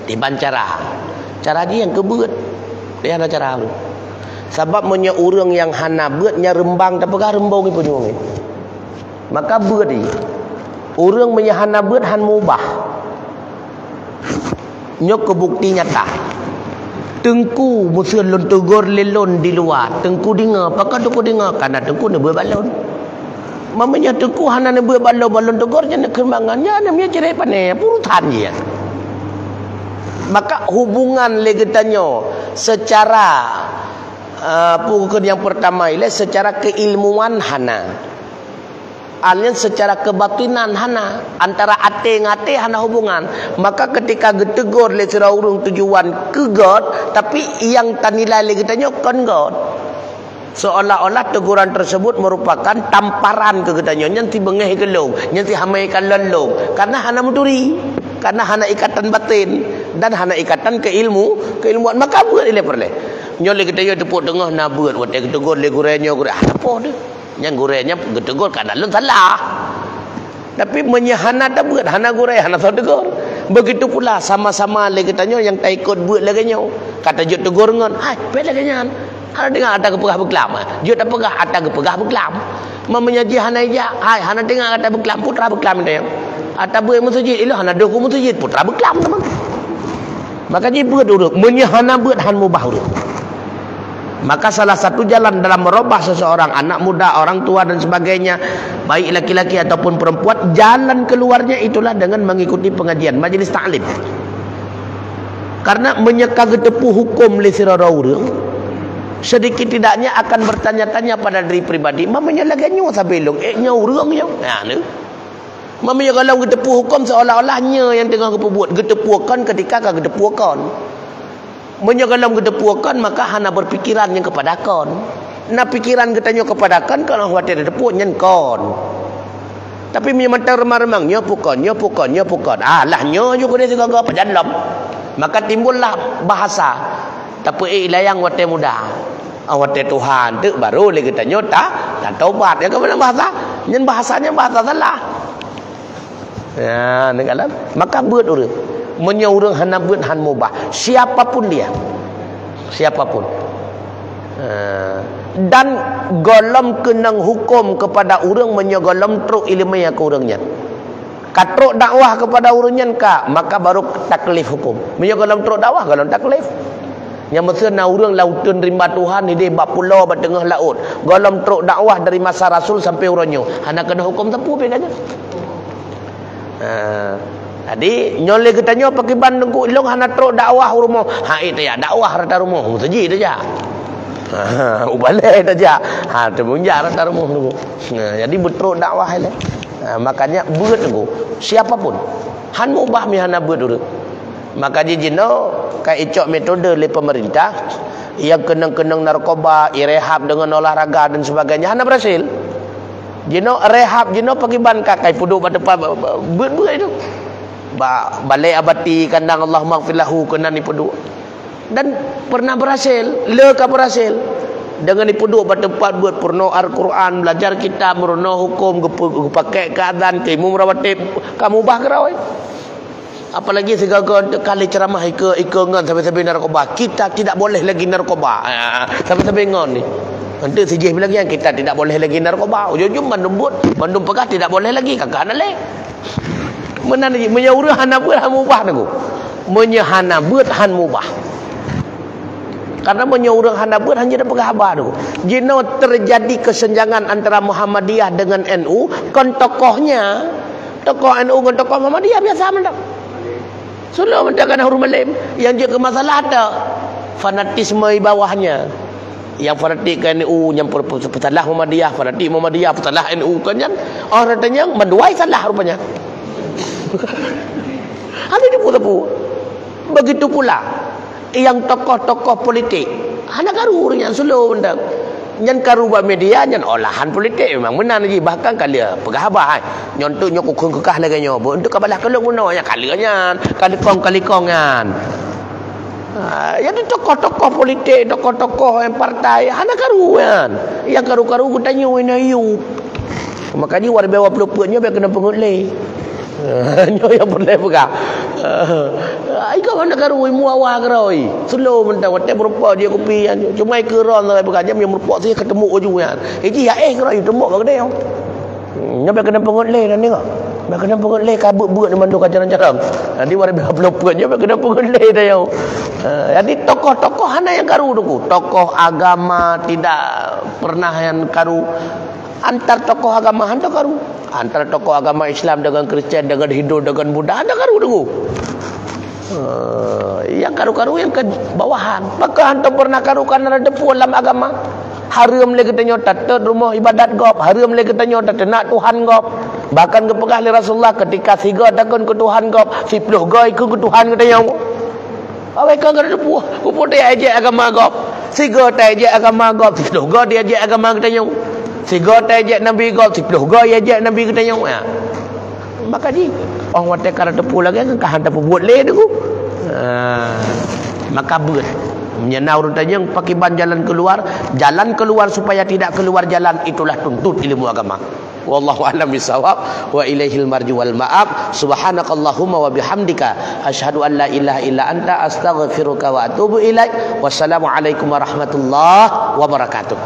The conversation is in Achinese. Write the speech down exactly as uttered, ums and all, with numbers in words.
Diban cara. Cara jih nyang keu beuet. Dia hana cara tu. Sabab meunyoe ureuëng nyang hana beuet, nyan reumbang tapeugah reumbong ipeue nyoe. Maka beuet jih. Ureuëng meunyoe hana beuet, han mubah. Nyoe keu bukti nyata. Teungku, meuseu lôn teugor lé lôn di luwa. Teungku deungoe, pakon teungku deungoe? Karena teungku neubeuet bak lôn. Meunyoe teungku hana neubeuet bak lôn, bak lôn teugor, nyan keu mangan, nyan meunyoe cirek pané, urusan jih nyan. Maka hubungan lé geutanyoe secara, eh, peue kheun nyang pertama ilée secara keilmuan hana. Alien secara kebatinan hana, antara até ngon até hana hubungan. Maka ketika geuteugor lé sidroe ureuëng tujuan keu göt, tapi nyang tanilai lé geutanyoe kon göt. Seolah-olah teguran tersebut merupakan tamparan keu geutanyoe, nyan si beungéh keu lôn, nyan si hamai kalon lôn, karena hana meuturi, karena hana ikatan batin dan hana ikatan keilmu, keilmuan. Maka beuet ilée peureulée. Nyoe lé geutanyoe teupok teungoh na beuet, watée geuteugor lé gurée nyoe gurée, hana poh deuh. Nyang gurée nyan geuteugor karena lôn salah. Tapi meunyoe hana tabeuet, hana gurée, hana soe teugor. Begitu pula sama-sama lé geutanyoe nyang taikot beuet lagée nyoe. Ka tajok teugor ngon, "Hai, bék lagée nyan. Hana deungoe ata geupeugah beuklam." Jok tapeugah ata geupeugah beuklam. Meunyoe jih hana ijak, "Hai, hana deungoe ata beuklam, putra beuklam nyan." Ata beuet meuseujid, ilôn hana deuh ku meuseujid, putra beuklam teuma. Maka jih beuet ureuëng, meunyoe hana beuet han mubah ureuëng. Maka salah satu jalan dalam merubah seseorang, anak muda, orang tua dan sebagainya, baik laki-laki ataupun perempuan, jalan keluarnya itulah dengan mengikuti pengajian, majelis taklim. Karena meunyoe ka geuteupeue huköm lé sidroe ureuëng, sedikit tidaknya akan bertanya-tanya pada diri pribadi, "Meunyoe lagée nyoe sabe lôn, ék nyoe ureuëng nyoe?" Nah, ni. Meunyoe gohlom geuteupeue huköm seolah-olah nyoe nyang teungoh geupeubuet, geuteupeue kon ketika ka geuteupeue kon. Meunyoe gohlom geuteupeue kon, maka hana berpikiran nyang kepada kon. Na pikiran geutanyoe kepada kon, kon watée geuteupeue nyan kon. Tapi meunyoe mantong reumang-reumang, nyoe peue kon, nyoe peue kon, nyoe peue kon. Ah, lah nyoe ju keudeh sigoe-goe pajan lom. Maka timbullah bahasa. Tapeuék layang watée muda. Ah, watée tuha teuk baru lé geutanyoe ta, tatobat. Nyang keumeunang bahasa, nyan bahasa nyan bahasa salah. Ya, neukalon. Maka beuet ureuëng. Meunyoe ureuëng hana beuet han mubah, siapapun dia. Siapapun. Ha. Dan gohlom keunong huköm kepada ureuëng meunyoe gohlom trok iéleumé keu ureuëng nyan. Ka trok dakwah kepada ureuëng nyan ka, maka baru taklif huköm. Meunyoe gohlom trok dakwah, gohlom taklif. Nyang meuseu na ureuëng lam uteuen rimba Tuhan, hideh bak pulo, bak teungoh laôt. Gohlom trok dakwah dari masa Rasul sampai uroe nyoe. Hana keunong huköm sapeue pih ka nyan. Ha. Jadi, nyoe lé geutanyoe pakriban teungku ilong hana trok dakwah u rumoh. Ha, ék tajak dakwah rata rumoh. Meuseujid tajak. Ha, u balée tajak. Ha, teumeung jak rata rumoh teungku. Ha, jadi beutrok dakwah ilée. Ha, makanya beuet teungku. Siapapun. Han mubah meuhana beuet ureuëng. Maka jih jinoe ka icok metode lé pemerintah nyang keunong-keunong narkoba, irehab dengan olahraga dan sebagainya hana berhasil. Jinoe rehab jinoe pakriban ka kai peuduek bak teumpat beuet-beuet itu. Ba balée abati kandang Allahumma ghfir lahu keunan ipeuduek. Dan pernah berhasil, le ka berhasil. Dengan ipeuduek bak teumpat beuet peurunoe Al-Quran, belajar kitab, meurunoe huköm, geupe- geupakée keu azan, keu imum rawatib, ka mubah keu rawai. Apalagi sigoe-goe kali ceramah ike ike ngon sabe-sabe narkoba. Kita tidak boleh lagi narkoba. Ah, sabe-sabe ngon ni. Nanti sijih lagi yang kita tidak boleh lagi narkoba. Ujung-ujung mandum buet, mandum peugah tidak boleh lagi. Kakak hana lé. Meunan jih, meunyoe ureuëng hana beuet han mubah teungku. Meunyoe hana beuet han mubah. Karena meunyoe ureuëng hana beuet han jeuet peugah haba teungku. Jinoe terjadi kesenjangan antara Muhammadiyah dengan N U, kon tokohnya. Tokoh N U ngon tokoh Muhammadiyah biasa mantong. Sulok mantong kana ureuëng malem. Yang jeuet keu masalah ada fanatisme di bawahnya. Yang fanatik ke N U, yang per- per- peusalah Muhammadiyah, fanatik Muhammadiyah, peusalah N U kan nyan. Oh, rata nyang mandua salah rupanya. Hana dipu-tepu. Begitu pula yang tokoh-tokoh politik. Hana karu ureuëng nyan sulok mantong. Nyan karu bak media, nyan olahan politik memang meunan jih. Bahkan ka lheueh peugah haba, hai. Nyoe teuk nyoe kukheun keukah lagée nyoe. Beuh, enteuk ka balah keu lôn bunoe, nyan ka lheueh nyan. Ka likong, ka likong nyan. Ha, jadi tokoh-tokoh politik, tokoh-tokoh yang partai, hana karu nyan. Yang karu-karu geutanyoe na yub. Maka jih warbe wa ploh peuet nyoe biar kena peungeut lé. Nyoe nyang peureulèe peugah. Ai ka hana karu, i muawa keurôi. Slow mantong, watèe meurumpok jih kupi nyan. Cuma i keuron sagai peugah, jam nyang meurumpok sih keutemu uju nyan. Iji ya eh keurôi, tembok bak keudè. Nyoe bèk keuneuk peungeut lé dan ningok. Bèk keuneuk peungeut lé, ka beuet-beuet nyoe mandum ka jarang-jarang. Nanti waréh bèk peuleupeuen nyoe bèk keuneuk peungeut lé dah nyoe. Eh, jadi tokoh-tokoh hana nyang karu tu. Tokoh agama tidak pernah nyang karu. Antar tokoh agama hana karu. Antara tokoh agama Islam dengan Kristen, dengan Hindu, dengan Buddha, hana karu tu. Eh, nyang karu-karu nyang keu bawahan. Maka hantom pernah karu karena ada teupeue lam agama. Hareuem lé geutanyoe tatot rumoh ibadat gob, hareuem lé geutanyoe tateunak tuhan gob. Bahkan geupeugah lé Rasulullah, ketika sigoe takheun keu tuhan gob, siploh goe ikheun keu tuhan geutanyoe. Awai ka geutanyoe teupeue, peue-peue tajak agama gob. Sigoe tajak agama gob, siploh goe tajak agama geutanyoe. Sigoe tajak nabi gob, siploh goe tajak nabi geutanyoe. Ya. Maka jih, oh watèe ka teupeue lagèe nyan ka hana tapeubuet lé tu. Ha, maka beuet. Meunyoe na ureueng tanyong pakriban jalan keluar, jalan keluar supaya tidak keluar jalan, itulah tuntut ilmu agama. Wallahu a'lam bishawab, wa ilaihil marji wal ma'ab. Subhanakallahumma wa bihamdika, asyhadu an la ilaha illa anta, astaghfiruka wa atubu ilaik. Wassalamualaikum warahmatullahi wabarakatuh.